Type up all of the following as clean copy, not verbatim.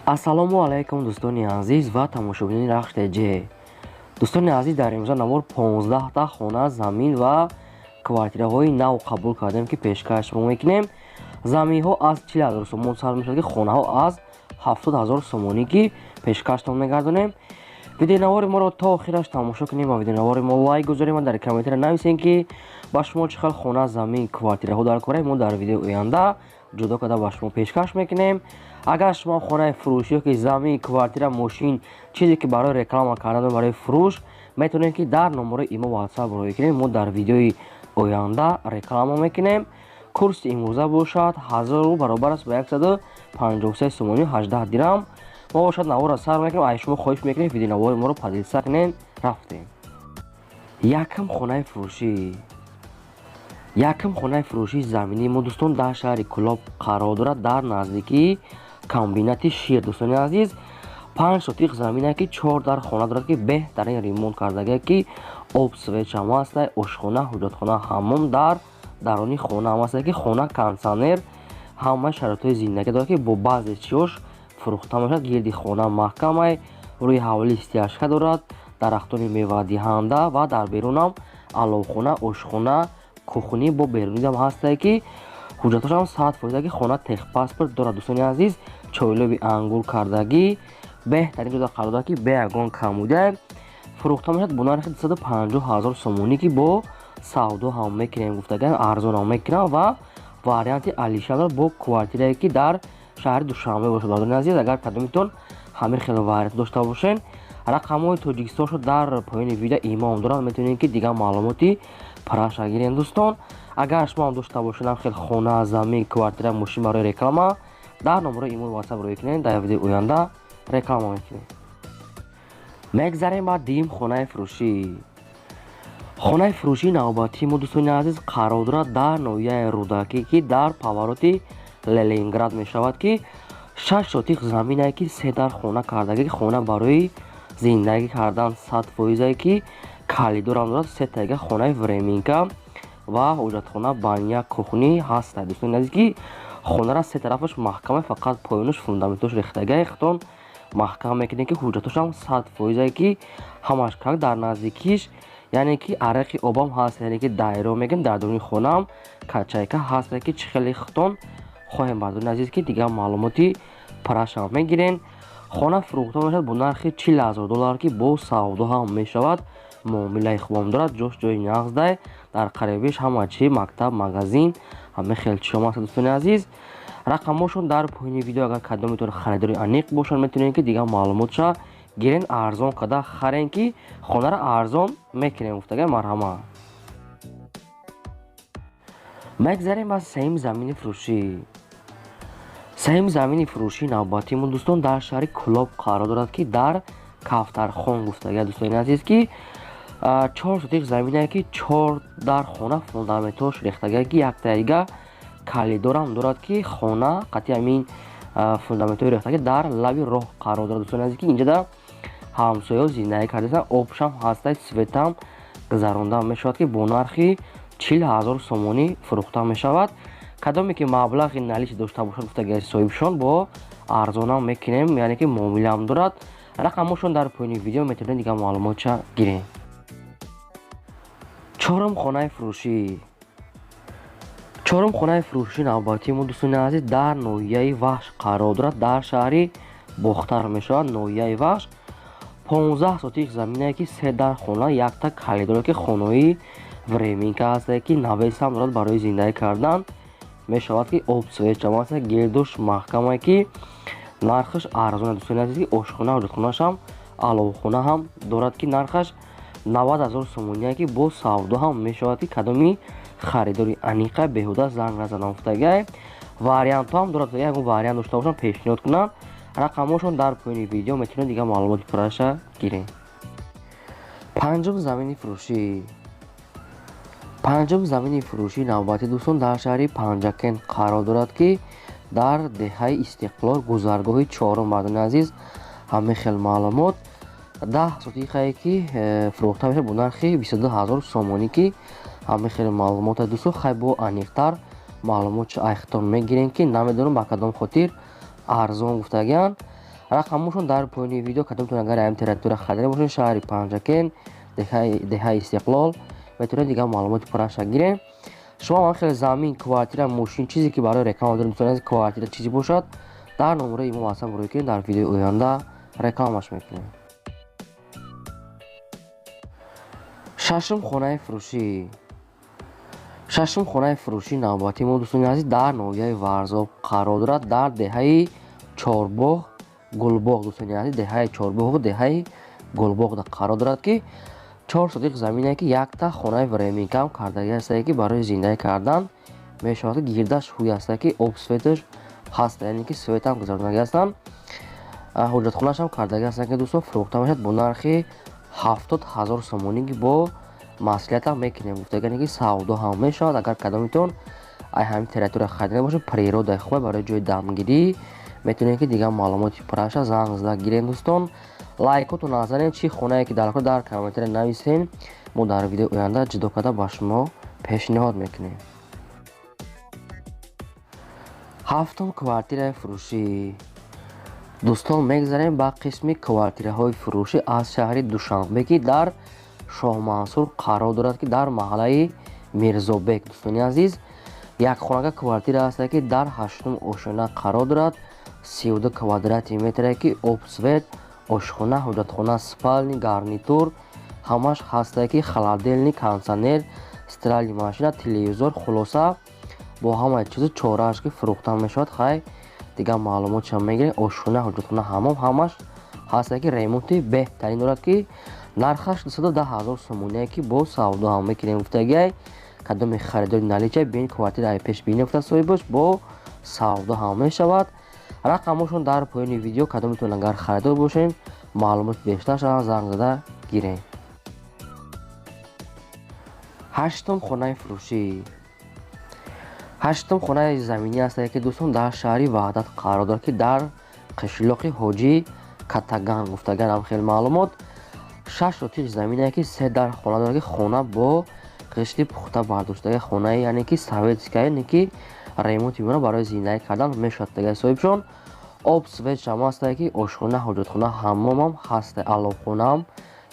Ассалому алайкум, дӯстони азиз ва тамошобинони Рахш ТЖ. Дӯстони азиз, дар имрӯза навор 15та хона, замин ва квартираҳои нав қабул кардем, ки пешкаш шумо мекунем. Заминҳо аз 40 000 сомон сар мешавад, ки хонаҳо аз 70 000 сомонӣ, ки пешкаштон мегардонем. Видеонавори моро то охираш тамошо кунем ва видеонавори мо лайк гузорем ва дар комментария нависем, ки ба шумо чӣ хел хона, замин, квартираҳо дар кора. Мо дар видеои оянда ҷудо карда ба шумо пешкаш мекунем. Агар шумо хонаи фурӯшӣ ёки замин, квартира, мошин, чизе ки барои реклама кардан, барои фурӯш, метавонем, ки дар номерои имо, WhatsApp роҳӣ кунем. Мо дар видеои оянда реклама мекунем. Курси имрӯза бошад 1000 баробар аст ба 153 сомонию 18 дирам. Мо бошад наворро сар мекунем. Ай шумо хоҳиш мекунем, видеонавори моро поделиться кунем. Рафтем. Якум хонаи фурӯшӣ. Якум хонаи фурӯшии заминии мо, дӯстон, дар шаҳри Кӯлоб қарор дорад, дар наздикии комбинати шир. Дӯстони азиз, 5 сотиқ замине, ки чор дар хона дорад, ки беҳтарин ремонт кардагие, ки об, свет ҳам ҳаста, ошхона, ҳуҷратхона, ҳаммом дар даруни хона ҳам ҳаста, ки хона кондитсионер, ҳама шароитҳои зиндагӣ дорад, ки бо баъзе чиёш фурӯхта мешавад. Гирди хона маҳкамай, рӯи ҳавлӣ стяжка дорад, дарахтони мевадиҳанда ва дар берунам аловхона, ошхона, кухни бо берунидам ҳастае, ки ҳуҷҷатҳошам 100%, ки хона техпаспорт дорад. Дӯстони азиз, чойлоби ангур кардагӣ, беҳтарин ҷода қарор дорад, ки бе ягон камбудия фурӯхта мешавад бо нархи 250 000 сомонӣ, ки бо савдо ҳам мекунем гуфтаган, арзон ҳам мекунам ва варианти алишар бо квартирае, ки дар шаҳри Душанбе бошад. Бародарони азиз, агар кадомитон ҳамин хело вариант дошта бошен, рақамҳои Тоҷикистоншо дар поёни видео имом дорад, метавонед, ки дигар маълумоти параша гирем. Дӯстон, агар шумо ҳам дошта бошед ҳам хел хона, замин, квартира, мошин барои реклама, дар номерои имо, WhatsApp роҳӣ кунед, дар видеои оянда реклама мекунем. Мегзарем ба дуюм хонаи фурӯшӣ. Хонаи фурӯшии навбатии мо, дӯстони азиз, қарор дорад дар ноҳияи Рӯдакӣ, ки дар повороти Ленинград мешавад, ки 6 сотиқ заминае, ки се дар хона кардагӣ, хона барои зиндагӣ кардан 100%е, ки коридорам дорад, сетага хонаи временка ва ҳоҷатхона, баня, кухни ҳаста. Дӯстони азиз, ки хонара се тарафаш маҳкама, фақат поёнаш фундаментош рехтагае, худтон маҳкам мекунед, ки ҳуҷҷатошам 100%е, ки ҳамаш как дар наздикиш, яъне ки арақи обам ҳаст, яъне ки дайро мегӯем, дар дуруни хонаам качайка ҳаст, ки чӣ хеле худтон хоҳем. Бардони азиз, ки дигар маълумоти парашам мегирен. Хона фурӯхта мешавад бо нархи 40 000 доллар, ки бо савдо ҳам мешавад, муомилаи хубам дорад, ҷош ҷои нағздай, дар қарибиш ҳама чи мактаб, магазин, ҳама хел чиём аст. Дӯстони азиз, рақамҳошон дар поёни видео. Агар кадометон харидори аниқ бошанд, метавонед, ки дигар маълумотша гирен, арзон карда харен, ки хонара арзон мекунем гуфтага. Марҳамат. Мегзарем ба сеюм замини фурӯшӣ. Сеюм замини фурӯшии навбатии мо, дӯстон, дар шаҳри Кӯлоб қарор дорад, ки дар Кавтархон гуфтага. Дӯстони азиз, ки 4 сотиқ заминае, ки чор дар хона фундаментош рехтага, ки яктаига коридорам дорад, ки хона қатъи ҳамин фундаментҳои рехтагӣ дар лаби роҳ қарор дорад. Дӯстони азиз, ки инҷода ҳамсояҳо зиндагӣ кардастанд, обшам ҳастай, светам гузаронда мешавад, ки бо нархи 40 000 сомонӣ фурӯхта мешавад. Кадоме ки маблағи наличный дошта бошад, гуфтаги соҳибшон, бо арзонам мекунем, яъне ки муомилаам дорад. Рақамҳошон дар поёни видео, метавонед дигар маълумотша гирем. Чорум хонаи фурӯшӣ. Чорум хонаи фурӯшии навбатии мо, дӯстони азиз, дар ноҳияи Вахш қарор дорад, дар шаҳри Бохтар мешавад, ноҳияи Вахш. 15 сотиқ заминае, ки се дар хона, якта коридоре, ки хонаи временка ҳастае, ки навесам дорад, барои зиндагӣ кардан мешавад, ки об, свет ҷамъ аст, гирдуш маҳкамае, ки нархаш арзон. Дӯстони азиз, ки ошхона, ҳоҷатхонаашам, аловхона ҳам дорад, ки нархаш 90 000 сомоние, ки бо савдо ҳам мешавад, ки кадоми харидори аниқа беҳуда занг назанам гуфтагай. Вариантҳо ҳам дорад, ягон вариант дошта бошам, пешниҳод кунам. Рақамҳошон дар поёни видео, метавонед дигар маълумоти пурраша гирем. Панҷум замини фурӯшӣ. Панҷум замини фурӯшии навбатӣ, дӯстон, дар шаҳри Панҷакент қарор дорад, ки дар деҳаи Истиқлол, гузаргоҳи чорум. Мардони азиз, ҳамин хел маълумот. 10 сотиқае, ки фурӯхта мешавад бо нархи 22 000 сомонӣ, ки ҳамин хел маълумота. Дӯстон, хай, бо аниқтар маълумот айхтон мегирем, ки намедонам ба кадом хотир арзон гуфтагианд. Рақамошон дар поёни видео, кадомтон агар ҳамин территория харида бошед, шаҳри Панҷакент, деҳаи Истиқлол, метавонед дигар маълумоти пурраша гиред. Шумо ҳам хеле замин, квартира, мошин, чизе ки барои реклама дорем, дӯстони азиз, квартира чизе бошад, дар номерои мо WhatsApp рӯй кунед, дар видеои оянда рекламаш мекунем. Шашум хонаи фурӯшӣ. Шашум хонаи фурӯшӣ навбати мо, дӯстони азиз, дар ноҳияи Варзоб қарор дорад, дар деҳаи Чорбоғ Гулбоғ. Дӯстони азиз, деҳаи Чорбоғ, деҳаи Гулбоғ қарор дорад, ки 4 сотиқ замине, ки якта хонаи временкам кардагӣ ҳастае, ки барои зиндагӣ кардан мешавад, ки гирдаш ҳуй ҳастае, ки об светаш ҳаст, яъне ки светам гузаронагӣ ҳастанд, ҳуҷҷатхонашам кардагӣ ҳастанд, ки дӯстон фурӯхта мешавад бо нархи 70 000 сомонӣ, ки бо маслиҳатам мекунем, гуфтагане ки савдо ҳам мешавад. Агар кадомитон ай ҳамин территория харида бошед, природаи хуб барои ҷои дамгирӣ, метавонед ки дигар маълумоти пурраша занг зада гирем. Дӯстон, лайкотон назанед, чӣ хонае ки дар дар комментария нависен, мо дар видеои оянда ҷудо карда ба шумо пешниҳод мекунем. Ҳафтум квартираи фурӯшӣ. Дӯстон, мегзарем ба қисми квартираҳои фурӯшӣ аз шаҳри Душанбе, ки дар Шоҳмансур қарор дорад, ки дар маҳаллаи Мирзобек. Дӯстони азиз, якхонага квартира ҳаст, ки дар ҳаштум ошёна қарор дорад, 32 квадрати метре, ки об, свет, ошхона, ҳуҷҷатхона, спальни, гарнитур ҳамаш ҳастае, ки холодильник, кондитсионер, стиральный машина, телевизор, хулоса бо ҳамаи чизу чорааш, ки фурӯхта мешавад. Хай, дигар маълумотшам мегирем. Ошхона, ҳуҷҷатхона, ҳамом ҳамаш ҳастае, ки ремонти беҳтарин дорад, ки нархаш 210 000 сомоние, ки бо савдо ҳам мекунем, гуфтагиай. Кадоми харидори наличай бин квартира пешбинӣ гуфта соҳибаш, бо савдо ҳам мешавад. Рақамошон дар поёни видео, кадомитон агар харидор бошед, маълумот бештар шавад, занг зада гирем. Ҳаштум хонаи фурӯшӣ. Ҳаштум хонаи заминӣ ҳастае, ки дӯстон дар шаҳри Ваҳдат қарор дорад, ки дар қишлоқи Ҳоҷӣ Катаган гуфтаган ҳам хеле маълумот. 6 сотиқ заминае, ки 3 дар хона дорад, ки хона бо қишти пухта бардоштага, хонаи яъне ки советская, яъне ки ремонти миёна барои зиндагӣ кардан мешавад, тагаи соҳибшон. Об, свет шам ҳастае, ки ошхона, ҳоҷатхона, ҳаммомам ҳаста, аловхонаам,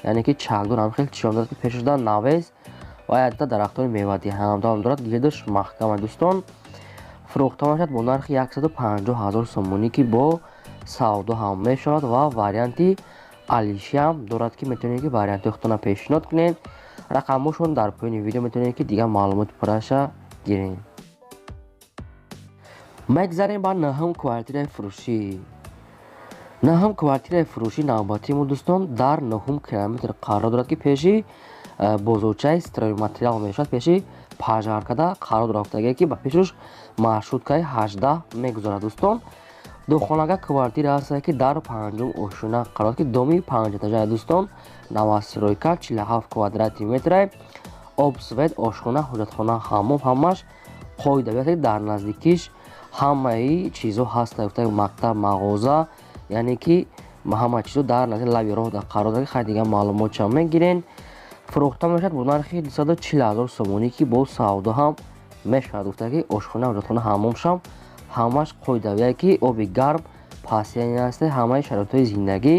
яъне ки чагдор ҳам хеле чиён дорад, ки пешашда навес ва якта дарахтони мевадиҳандаам дорад, гирдаш маҳкама. Дӯстон, фурӯхта мешавад бо нархи 150 000 сомонӣ, ки бо савдо ҳам мешавад ва варианти алишиам дорад, ки метавонед ки вариантҳои худтонро пешниҳод кунед. Рақамҳошон дар поёни видео, метавонед ки дигар маълумоти пурраша гиред. Мегзарем ба нӯҳум квартираи фурӯшӣ. Нӯҳум квартираи фурӯшӣ навбатии мо, дӯстон, дар нӯҳум километр қарор дорад, ки пеши бозорчаи стройматериал мешавад, пеши пажаркада қарор дорад, гуфтагие, ки ба пешаш маршруткаи 18 мегузарад. Дӯстон, духонага квартира ҳастае, ки дар панҷум ошёна қарор дорад, ки доми панҷэтажае. Дӯстон, новостройка, 47 квадрати метре, об, свет, ошхона, ҳоҷатхона, ҳаммом ҳамаш қоида, ки дар наздикиш ҳамаи чизҳо ҳаста, гуфта мактаб, мағоза, яъне ки ҳама чизҳо дар назди лаби роҳ қарор дорад. Хай, дигар маълумотшам мегирен. Фурӯхта мешавад бо нархи 240 000 сомонӣ, ки бо савдо ҳам мешавад, гуфта ки ошхона, ҳоҷатхона, ҳаммомшам ҳамаш қоидавие, ки оби гарм пасияни ҳаста, ҳамаи шароитҳои зиндагӣ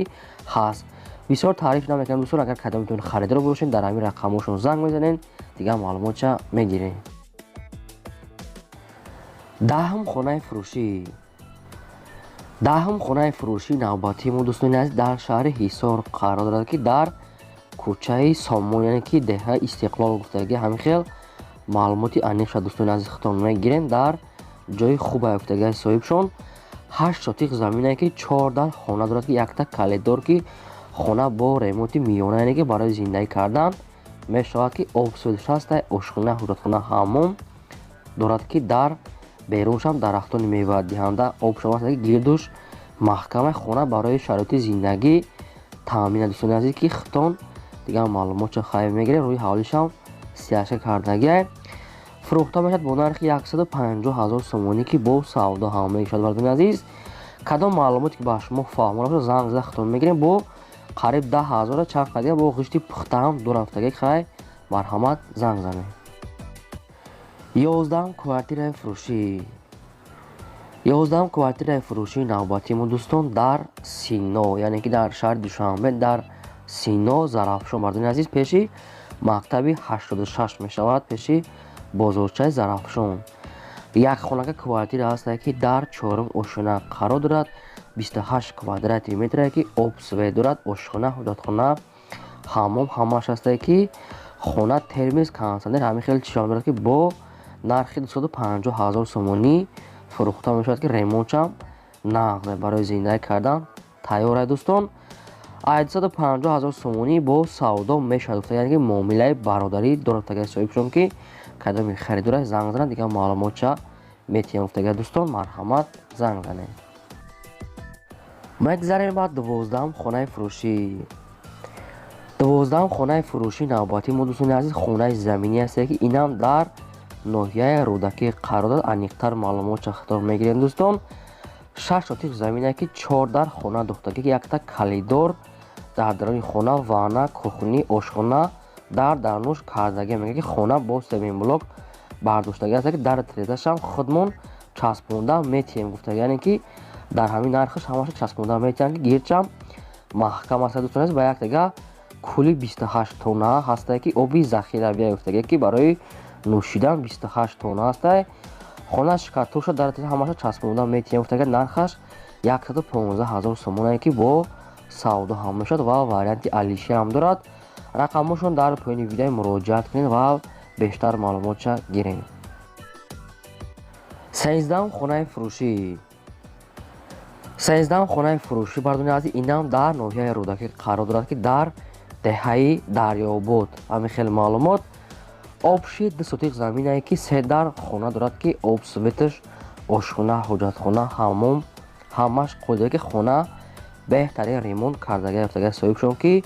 ҳаст. Бисёр таъриф намекунам, дӯстон, агар кадомитон харидор бошед, дар ҳамин рақамҳошон занг мезанед, дигар маълумотша мегиред. Даҳум хонаи фурӯшӣ. Даҳум хонаи фурӯшӣ навбатии мо, дӯстони азиз, дар шаҳри Ҳисор қарор дорад, ки дар кӯчаи Сомон, яъне ки деҳаи Истиқлол гуфтагӣ, ҳамин хел маълумоти аниқ шуд, дӯстони азиз, худтон мегирем. Дар ҷои хубе гуфтагии соҳибшон, 8 сотиқ заминае, ки 4 дар хона дорад, ки якта калидор, ки хона бо ремонти миёна, яъне ки барои зиндагӣ кардан мешавад, ки об, светш ҳаста, ошхона, ҳоҷатхона, ҳаммом дорад, ки дар беруншам дарахтони мевадиҳанда, обшам ҳаст, ки гирдуш маҳкамаи, хона барои шароити зиндагӣ таъмин. Дӯстони азиз, ки худтон дигар маълумотшо хайр мегиред. Рӯи ҳавлишам сияша кардагиай. Фурӯхта мешавад бо нархи 150 000 сомонӣ, ки бо савдо ҳам мешавад. Бардони азиз, кадом маълумоте ки ба шумо фаҳмона бошад, занг зада худтон мегирем. Бо қариб 10 000 чанд қадия бо ғишти пухта ҳам дорад, гуфтагӣ. Хай, марҳамат, занг занед. 11-ум квартираи фурӯшӣ. 11 квартираи фурӯшии навбатии мо дӯстон дар Сино, яъне ки дар шаҳри Душанбе дар Сино Зарафшон, мардони азиз, пеши мактаби 86 мешавад, пеши бозорчаи Зарафшон. Як хонака квартира ҳастае ки дар чорум ошхона қарор дорад, 28 квадрати метре ки об свет дорад, ошхона, ҳуҷатхона, ҳаммом ҳамааш ҳастае ки хона термис, кондитсионер ҳамин хел чизҳо дорад ки бо нархи 250 000 сомонӣ фурӯхта мешавад ки ремонтшам нағз барои зиндагӣ кардан тайёр аст дӯстон. 250 000 сомонӣ бо савдо мешавад гуфта, яъне ки муомилаи бародарӣ дорад тагаи соҳибшон ки кадоми харидора занг занад, дигар маълумотша метиҳам гуфтага дӯстон, марҳамат занг занед. Мегзарем ба 12 хонаи фурӯшӣ. 12 хонаи фурӯшӣ навбатии мо дӯстони азиз хонаи заминӣ ҳастае ки инам дар ноҳияи Рӯдакӣ қарор дорад. Аниқтар маълумотша хитоб мегирем дӯстон. 6 сотих замине ки 4 дар хона духтагӣ, якта калидор дар даруни хона, ванна, кухни, ошхона дар дарунуш кардагӣ. Мегӯяд ки хона бо семинблок бардоштагӣ аст ки дар тирезашам худмон часпонда метиҳем гуфтагӣ, яъне ки дар ҳамин нархаш ҳамаша часпонда метиҳанд ки гирчам маҳкам аст дӯстон азиз. Ва яктага кули 28 тонна ҳастае ки оби захиравия гуфтагӣ ки барои нӯшидан 28 тонна ҳастае. Хона шикатурша дар тиреза ҳамаша часпонда метиҳем гуфтагӣ, нархаш 115 000 сомонае ки бо савдо ҳам мешавад ва варианти алишия ҳам дорад. Рақамҳошон дар поёни видео муроҷиат кунед ва бештар маълумотша гиред. 13 хонаи фурӯшӣ. 13 хонаи фурӯшӣ бардони азиз инам дар ноҳияи Рӯдакӣ қарор дорад ки дар деҳаи Дарёбод. Ҳамин хел маълумот. Обши 2 сотих заминае ки 3 дар хона дорад ки об светаш, ошхона, ҳуҷатхона, ҳаммом ҳамаш қоида ки хона беҳтарин ремонт кардагӣ гуфтагӣ соҳибшон ки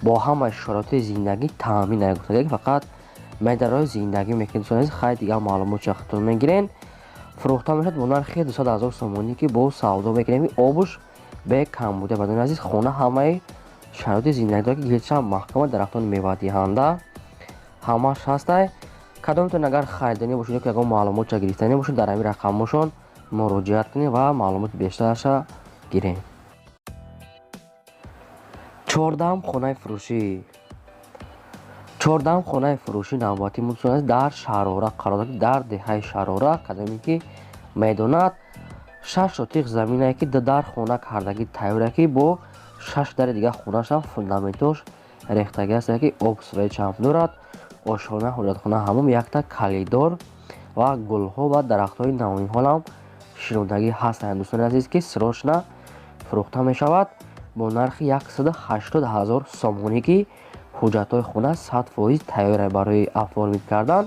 бо ҳамаи шароити зиндагӣ таъмин гуфтагӣ, фақат медарои зиндагӣ мекунед дӯстони азиз. Хайр, дигар маълумотша хитоб мегирен. Фурӯхта мешавад бо нархи 200 000 сомонӣ ки бо савдо мекунем, обуш бе камбуда. Бардони азиз, хона ҳамаи шароити зиндагӣ дорад ки гирчам маҳкама, дарахтони мевадиҳанда ҳамаш ҳастай. Кадомтон агар харидорӣ бошед ё ки ягон маълумотша гирифтанӣ бошед, дар ҳамин рақамҳошон муроҷиат кунед ва маълумоти бештараша гиред. 14 хонаи фурӯшӣ. 14 хонаи фурӯшӣ навбатии мо дӯстони азиз дар Шарора қарор дорад, дар деҳаи Шарора. Кадоме ки медонад, 6 сотих заминае ки 2 дар хона кардагӣ тайёре ки бо 6 дари дигар хонаашам фундаментош рехтагӣ ҳастае ки об свечам дорад, ошхона, ҳуҷатхона, ҳаммом, якта калидор ва гулҳо ва дарахтҳои навниҳолам шинондагӣ ҳастанд дӯстони азиз ки срочно фурӯхта мешавад бо нархи 180 000 сомонӣ ки ҳуҷҷатҳои хона 100% тайёр барои оформить кардан.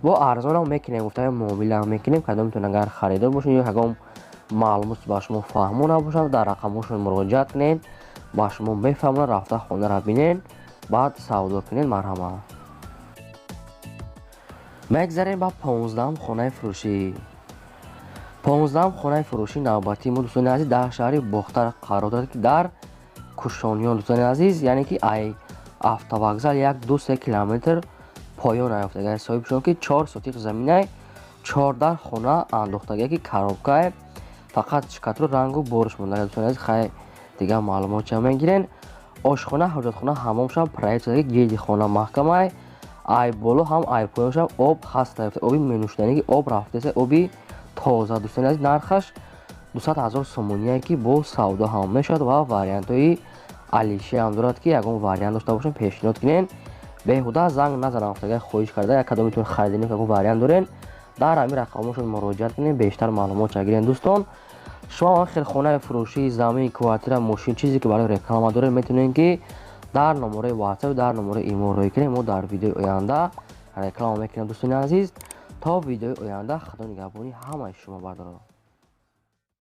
Бо арзонам мекунем гуфта, муомилаам мекунем. Кадомтон агар харидор бошед ё ягон маълумот ба шумо фаҳмо набошад, дар рақамҳошон муроҷиат кунед, ба шумо мефаҳмонад, рафта хонаро бинед, баъд савдо кунед. Марҳамат. Мегзарем ба 15 хонаи фурӯшӣ. 15 хонаи фурӯшӣ навбатии мо дӯстони азиз дар шаҳри Бохтар қарор дорад ки дар Кушониён дӯстони азиз, яъне ки ай автовокзал 1-2-3 километр поён наёфтага. Соҳибшон ки 4 сотих заминай 4 дар хона андохтага ки коробкае, фақат шикатро рангу борш мондага дӯстони азиз. Хай, дигар маълумотша мегирен. Ошхона, ҳоҷатхона, ҳаммомшам проект шуда ки гирди хона маҳкамай, ай боло ҳам ай поёншам об ҳаст, оби менӯшиданӣ ки об рафтеса, оби тоза дӯстони азиз. Нархаш 200 000 сомоние ки бо савдо ҳам мешавад ва вариантҳои алишия ҳам дорад ки ягон вариант дошта бошем пешниҳод кунед. Беҳуда занг назанам гуфтага, хоҳиш карда, як кадомитон харидани ягон вариант дорен, дар ҳамин рақамҳошон муроҷиат кунед, бештар маълумотша гирен дӯстон. Шумо ҳам хел хонаи фурӯшӣ, замин, квартира, мошин, чизе ки барои реклама доред, метавонед ки дар номераи WhatsApp, дар номераи имо рӯй кунед. Мо дар видеои оянда реклама мекунем дӯстони азиз. То видеои оянда Худо нигаҳбони ҳамаи шумо бардорад.